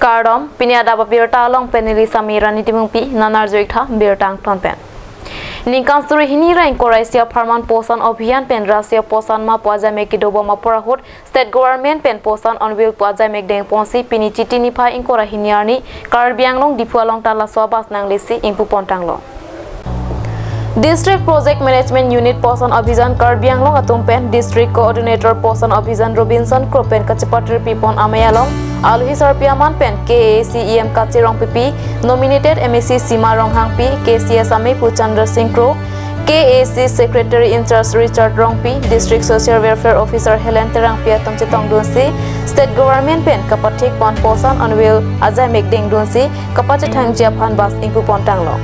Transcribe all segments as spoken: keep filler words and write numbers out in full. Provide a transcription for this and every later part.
Kardom, pini adap abirta along pen neli Sami Rani Timungpi, nangtum arju-ik tha birta angton pen. Ningkan suri hini ra ingkoi ra isi apharman Poshan Abhiyan pen Rashtriya Poshan Maah pu ajaimek kedobom apor ahut State Government pen Poshan on Wheels pu ajaimek dengponsi pini Chiti niphai ingkoi ra hini arni Karbi Anglong Diphu along ta laso abus nanglesi ingpupon tanglo. District Project Management Unit Poshan Abhiyan Karbi Anglong atum pen District Coordinator Poshan Abhiyan Robinson Kro pen kachepatirpipon amei along aluhi sarpi aman pen K A A C E M Kache Rongpipi, nominated M A C Sima Ronghangpi, K C S amei pu Chandra Singh Kro, K A A C Secretary in charge Richard Rongpi, District Social Welfare Officer Helen Terangpi atum chetongdunsi State Government pen kapathikpon Poshan on Wheel ajaimek dengdunsi kapachethangji aphan bus ingpupon tanglo.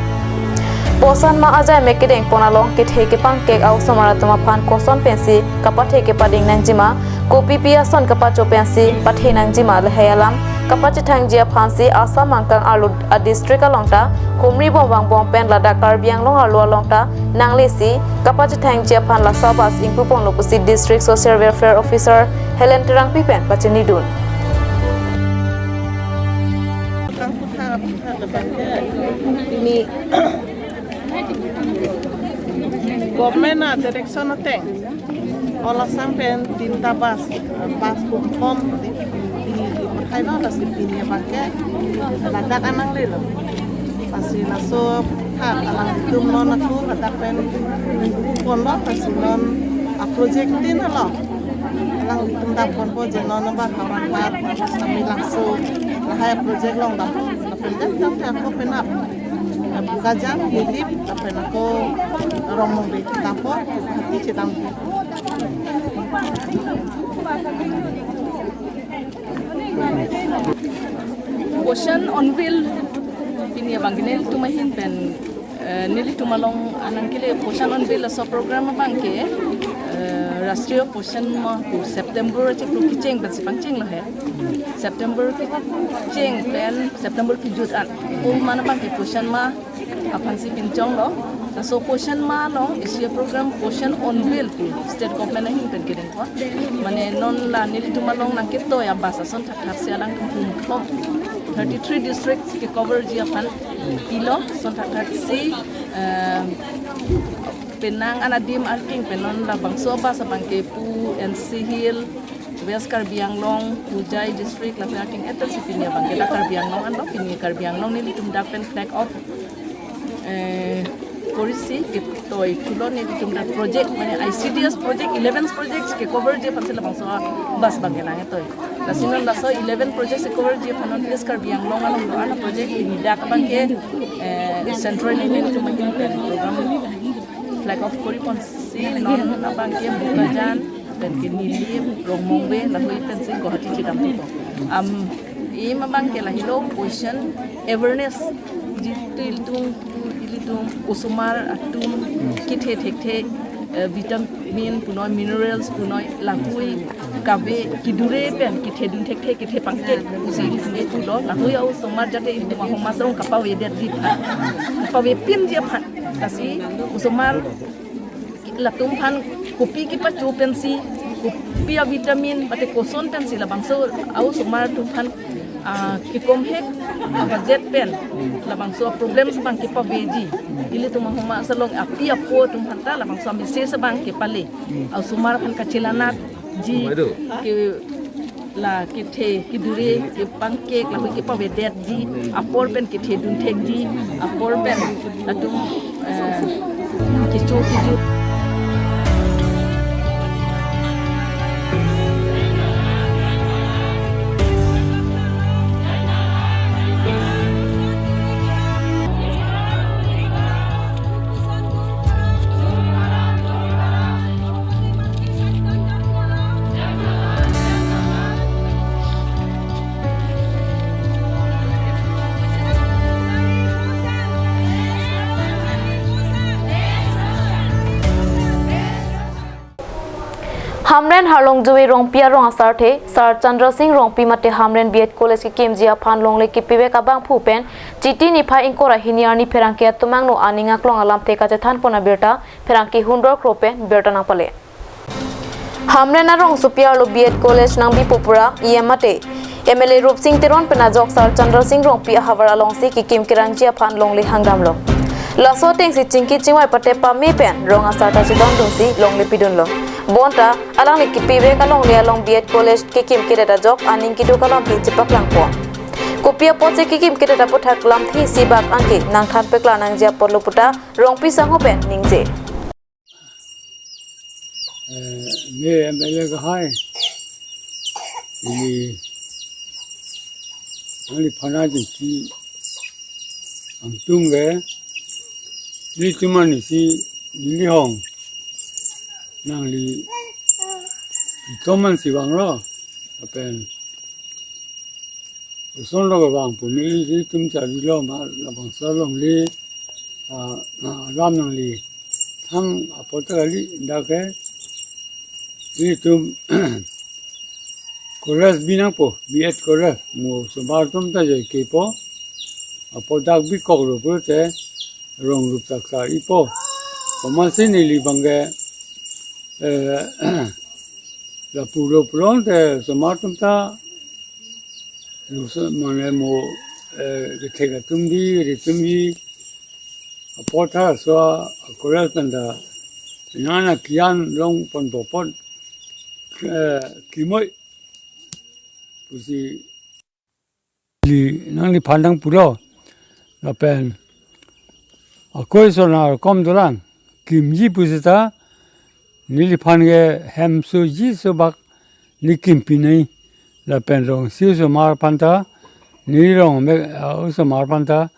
Poshan Maah ajaimek kedengpon along kethe kepangkek a-osomar atum aphan koson pensi kapathe kepading nangjima, kopipi ason kapacho pensi pathe nangjima lahai alam kapachethangji aphansi Assam angkang arlo a-district along ta humri bom vangbom pen ladak Karbi Anglong arlo along ta nanglesi kapachethangji aphan laso abus ingpuponlo pusi District Social Welfare Officer Helen Terangpi pen pachinidun. Ini government a-direction ateng All Assam pen tinta bus, bus pum pom di, di, di, hai no, lasi pini abangke ladak nanglelo. Lasi laso tha alanglitum non ako ladak pen ponlo, lasi non a-project tin halo. Alanglitum damponpo je non abang Aurangabad, Samilangso, lahai project along dam. Lapen dam dam te ako penap. Bokajan, Nilip, lapen ako Rongmongve dampo, hati chedam. Poshan on Wheel, pini abangke nelitum ahin pen, eh, nelitum along anang kele Poshan on Wheel laso program abangke, eh, Rashtriya Poshan Maah pu September chiklo kecheng pensi pangchenglo he. September kecheng pen September kejut an. Pu mana abangke Poshan Maah aphansi pinchonglo. Laso Poshan Maah along isi a-program Poshan on Wheel pu state government ahin pen kedengpo. Mane non la nelitum along nangketoi a-bus ason thakthak si alangtum pum thom, thirty-three districts kecoverji aphan pilo, ason thakthak si, eh, penang an adim arting pen non labangso a-bus abangke pu N C Hill, West Karbi Anglong, Hojai district, lapen arting etel si pini abangke dak Karbi Anglong anlo, pini Karbi Anglong nelitum dak pen flag off, eh, korisi ketoi thulo nelitum dak project, mane I C D S project, eleven projects kecoverji aphansi labangso a-bus abangke nangketoi. Lasi non laso eleven projects kecoverji aphan non East Karbi Anglong along do-an a-project pini dak abangke, eh, centrally nelitum abangke program flag off koriponsi non abangke Bokajan pen ke Nilip, Rongmongve, lahui pensi Guwahati chedam thupo. Am, im abangke lahelo Poshan awareness, jitu ilitum, ilitum osomar atum kethe thekthe, eh, vitamin punoi, minerals punoi, lahui kave kidure pen kethedun thekthe, kethe pangkek pusi ilitum thulo, lahui a-osomar jate ilitum ahoma sarong kapavedetji aphan, kapavepinji aphan. Lasi osomar latum aphan kopi kepacho pensi, kopi a-vitamin, mate koson pensi labangso a-osomar atum aphan, ah, kekom hek a-budget pen labangso a-problems abang kepaveji. Ilitum ahoma sarong api apo atum aphan ta labangso a-message abang kepale. A-osomar aphan kachelanatji ke la kethe, kidure, kepangkek, lahui kepavedetji, apor pen kethedun thekji, apor pen latum, eh, kecho kejut. Hamren Harlongjowi Rongpi arong asarthe Sir Chandra Singh Rongpi mate Hamren B Ed College kekimji aphan longle kepivek abangphu pen Chiti niphai ingkoi ra hini arni pherangke atum angno aning aklong alamthe kachethanpon abirta pherangke Hundor Kro pen birta nangpale. Hamren arongsopi arlo B Ed College nangbipo pura E M mate M L A Rupsing Teron pen ajok Sar Chandra Sing Rongpi ahavar alongsi kekim kerangji aphan longle hangdamlo. Laso atengsi chingki chingvai patep pame pen rong asar ta chedondunsi longle pidunlo. Bonta alangli kepivek alongle along B Ed College kekim kedet ajok aning keduk alamthe chepaklangpo. Kopi apotsi kekim kedet aputhak lamthe isi bak anke nangthan peklang nangji apotlo puta Rongpi sangho pen ningje. Eh, ne M L A kahai. Ili nangli phana jengki angtung ke. Ili tuman isi ili hong. Nangli itoman si vanglo. Apen uson lo vang pu neli ilitum charlilo ma labangso longle, ah, ah, lam nangli thang apot ta kali dak ke ilitum college bi nangpo, B Ed College mo osomar atum ta jai kepo apot dak bikoklo pulote rong rup tak ta ipo. Komatsi neli abang ke, eh, lapulo pulote osomar atum ta luso mane mo, eh, kethek atum di, ri atum di, apot ta laso a-college pen ta nana kian longponpo apot, eh, kimoi pusi ili nangliphan nangpulo. Lapen akoi sona kom dolang kimji pusita neliphan ke hem soji sobak ne kimpinei. Lapen rong isi osomar aphan ta, ne rong me, ah, osomar aphan ta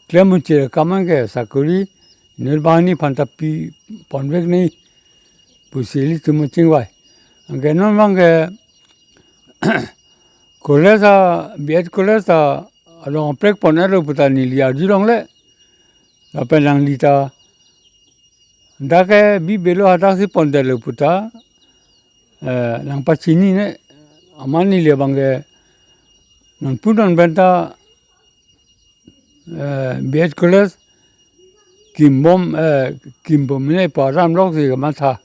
klem unche kamang ke sakori ne bang neliphan ta piponveknei pusi ilitum chingvai. Anke non abang ke college a, B Ed College ta along aplek pon-etlo puta neli arjulongle. Lapen nangli ta dak ke bibelo, hadaksi pondetlo puta, eh, nangpachinine. Amat neli abang ke nonpu non pen ta, eh, B Ed College kimbom, eh, kimbomne pu alam loksi kamatha.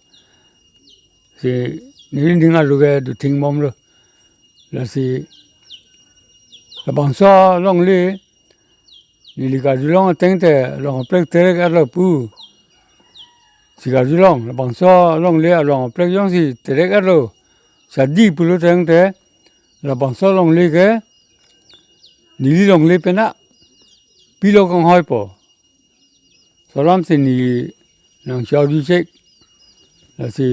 Si neli ning arlo ke dothing bomlo. Lasi labangso longle neli karjulong ateng te along aplek terek-etlo pusi karjulong. Labangso longle along aplek jongsi terek-etlo, sadi pulo teng te labangso longle ke neli longle pena pilo kanghoipo. Laso alamsi neli nangchorjuchek. Lasi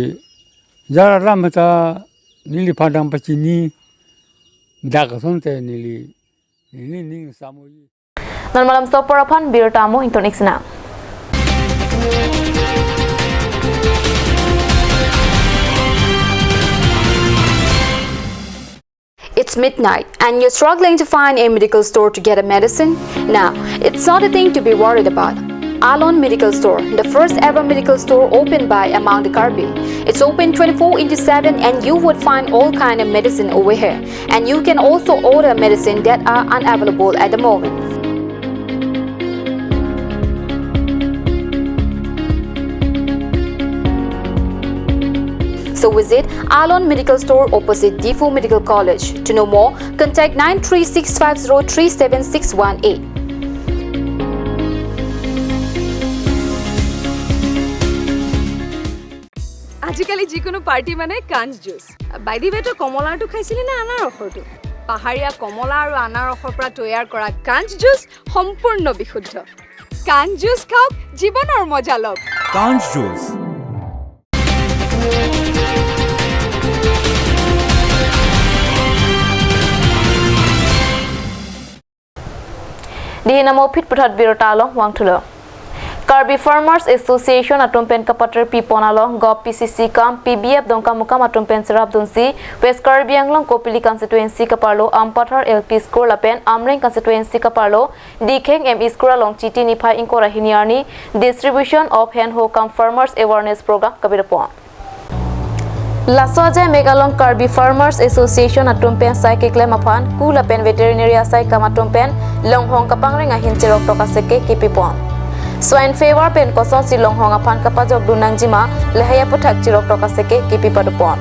jar alam ta neliphan nangpachini dak asonte neli, neli ning samoji. Non malam stopper aphan birta mo ington iksina. It's midnight and you're struggling to find a medical store to get a medicine? Now, it's not a thing to be worried about. Alon Medical Store, the first ever medical store opened by among the Karbi. It's open twenty-four into seven and you would find all kind of medicine over here. And you can also order medicine that are unavailable at the moment. So visit Alon Medical Store opposite Diphu Medical College. To know more, contact nine three six five zero three seven six one eight. আজিকালি যিকোনো পাৰ্টি মানে কাঞ্চ juice. By the ৱে, তই কমলাৰটো খাইছিলি নে আনাৰসৰটো? পাহাৰীয়া কমলা আৰু আনাৰসৰ পৰা তৈয়াৰ কৰা কাঞ্চ জুচ সম্পূৰ্ণ বিশুদ্ধ। কাঞ্চ জুচ খাওক, জীৱনৰ মজা লওক। কাঞ্চ juice. Dei namo phit puthot birta along vangthulo. Karbi Farmers Association atum pen kapater pipon along Govt P C C kam P B F Dongkamukam atum pen serapdunsi West Karbi Anglong Kopili constituency kaparlo Ampathar L P School lapen Amreng constituency kaparlo Dikheng M E School along Chiti niphai ingkoi ra hini arni Distribution of Hand Hoe cum Farmers Awareness Program kavirapon. Laso ajaimek along Karbi Farmers Association atum pen sai keklem aphan ku lapen veterinary asai kam atum pen longhong kapangreng ahin cherok tok aseke kipipon. Swine fever pen kosonsi longhong aphan kapajokdun nangjima lahai aputhak cherok tok aseke kipipadupon.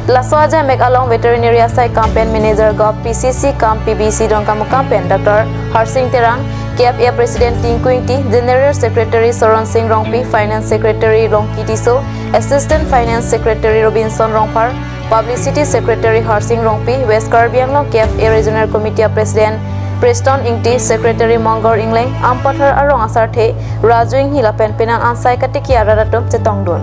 Laso ajaimek along Veterinary asai campaign manager gov P C C cum P B C Dongkamukam pen Doctor Harsing Terang, K F A President Tinku Ingti, General Secretary Soron Sing Rongpi, Finance Secretary Longki Tisso, Assistant Finance Secretary Robinson Rongphar, Publicity Secretary Harsing Rongpi, West Karbi Anglong K F A Regional Committee President Preston Ingti, Secretary Mongor Ingleng, Ampathar arong asarthe Raju Inghi lapen penang ansai katiki arat atum chetongdun.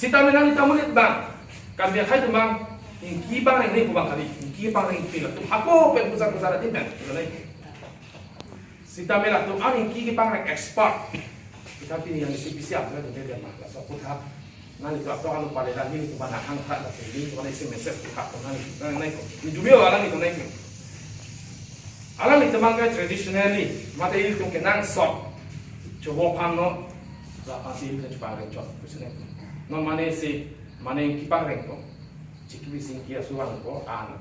Sita menang ita mulit bang. Kan dia khai tumang. Ingki bang reng ni kubang kali. Ingki bang reng pila tu. Ako pen pusat pusat atin pen. Nai. Sita mela tu an ingki bang reng expert. Kita pini yang isi pisiap na tu dia mah. Laso putha. Nani tu atau anu pale lagi ni kubang hang tak na sini. Kubang isi message tu hak nani. Nani nai ko. Ni jumio alang ni ko nai ko. Alang ni temang ke traditionally. Mate ilitum kenangsot. Coba pano. Lapan si ilitum coba reng chot. Kusine. Non mane si mane ingki bang reng ko. Chikwi singki asuang ko an.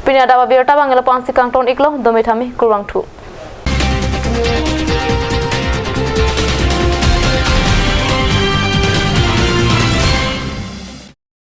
Pini adap abirta bang ilo pangsi kangton iklo, dome thame, kurvangthu.